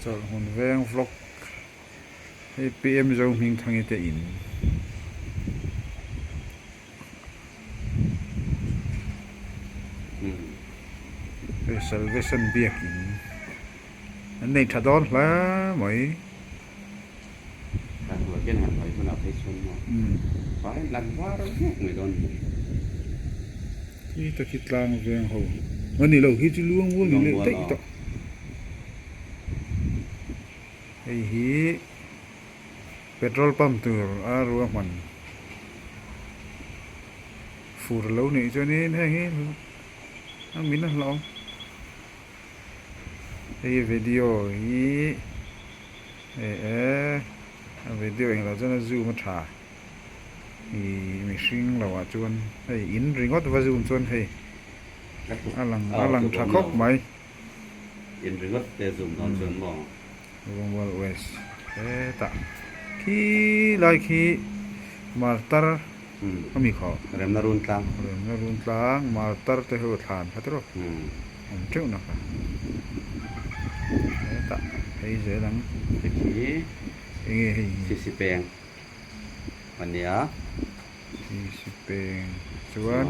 Chawlhhmun veng vlog hei PM Zohmingthangi te in. Hei Salvation biakin an nei tha dawn hle mai. Khi ta khi tlang veng ho a ni lo khi chu luang mual ni leh daih tawh. Hei hi petrol pump tur a ruahman fur lo nih chuanin heng hi a min a hlauhawm. Hei video hi eh a video englo chuan a zoom a tha ih mihring lo ah chuan hei in ringawt va zoom chuan hei a lang a lang tha khawp mai. In ringawt te zoom dawn chuan maw. Rungmual West hetah khi lai khi martar a mi khaw. Remna run tlang. Remna run tlang martar te ho thlan kha tiraw awm teuh na kha hetah phei zel ang. Hei khi enge hei hi. Sisi peng a nia. Sisi peng chuan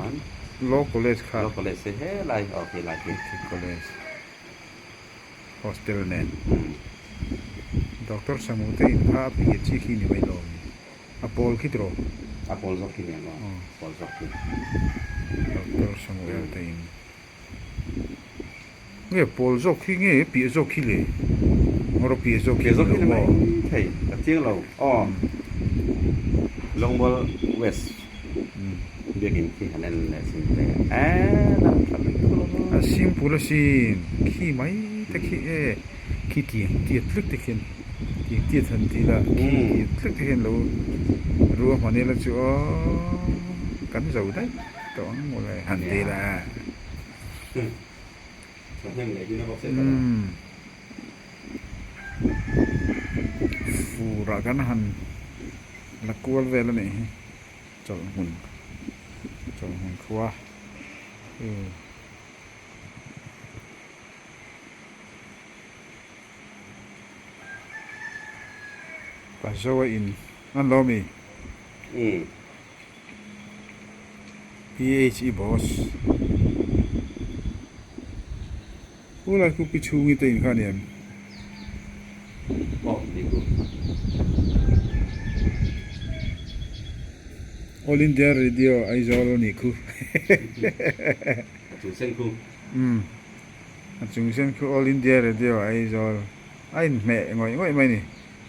Law College kha. Law College hi helai aw helai hi. College. Hostel nen Doctor Samu te in kha a piah chi khi ni mai lo ni a pawl khi tiraw? A pawl zawk khi nen aw pawl zawk khi. Doctor Samuel te in nge pawl zawk khi nge piah zawk khi le ngawr a piah zawk khi ni lo maw? Thei ka chiang lo aw Longmual West Biakinn khi han en leh sin te eee lam tha lutuk lo maw. A simple asin khi mai te khi e khi tiang tiat tlek te khian tiang tiat han tih lah khi tiat tlek te khian lo ruahman ila chu aw kan zo daih tawh ang mawle han ti la. Furah kan han la kual vel a nih hi chawlhhmun chawlhhmun khua Pazoa in an lo mi PHE boss Khulai khu pi chhungi te in kha a ni em? Aw ni ku. All India Radio Aizawl a nih khu. A chung sen khu. Umm a chung sen khu All India Radio Aizawl a inhmeh ngawih ngawih mai a ni.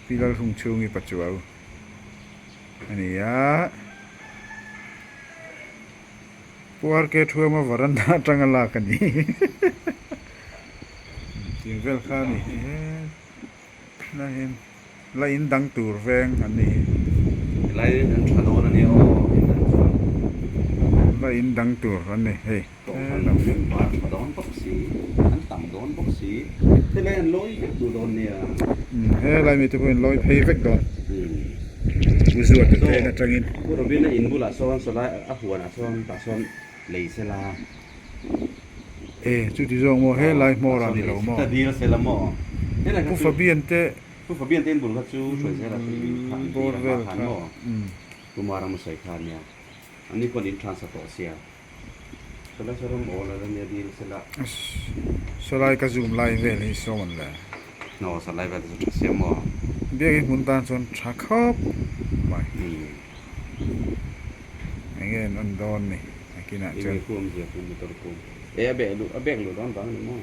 Pi Lalhung chhungi Pachuau a ni a. Pu RK Thuama varanda atanga lak a ni. Tih vel kha a ni hi he la hian la in dang tur veng an ni hi. Helai an tha dawn a nia aw in dang chuan. La in dang tur an ni hei. Tawng an lo veng var tha dawn bawk si, an tam dawn bawk si, helai an lawi vek duh dawn nia. Helai mite pawhin lawi phei vek dawn. Pu Zuata te en atangin. Pu Robin a in bulah sawn sawlai a huanah sawn tah sawn lei sela. E chuti zawk maw helai hmawr ah ni lo maw. Ta dil sela maw. Pu Fabian te. Pu Fabian te in bul kha chu hruai zela chu in kha an ti a hma khan maw. Pu Maram a sawi kha nia. An ni pawn in transfer tawh sia. Sawlai saw ram awl ala nia dil sela. Sawlai ka zoom lai vel hi sawm an le. Aw sawlai vel te chu tha sia maw. Biakin hmun tan chuan tha khawp mai. Enge an on dawn ni nakinah chuan. Enge khu awmzia khu motor khu. E a bek luh a bek luh dawn vang a ni maw.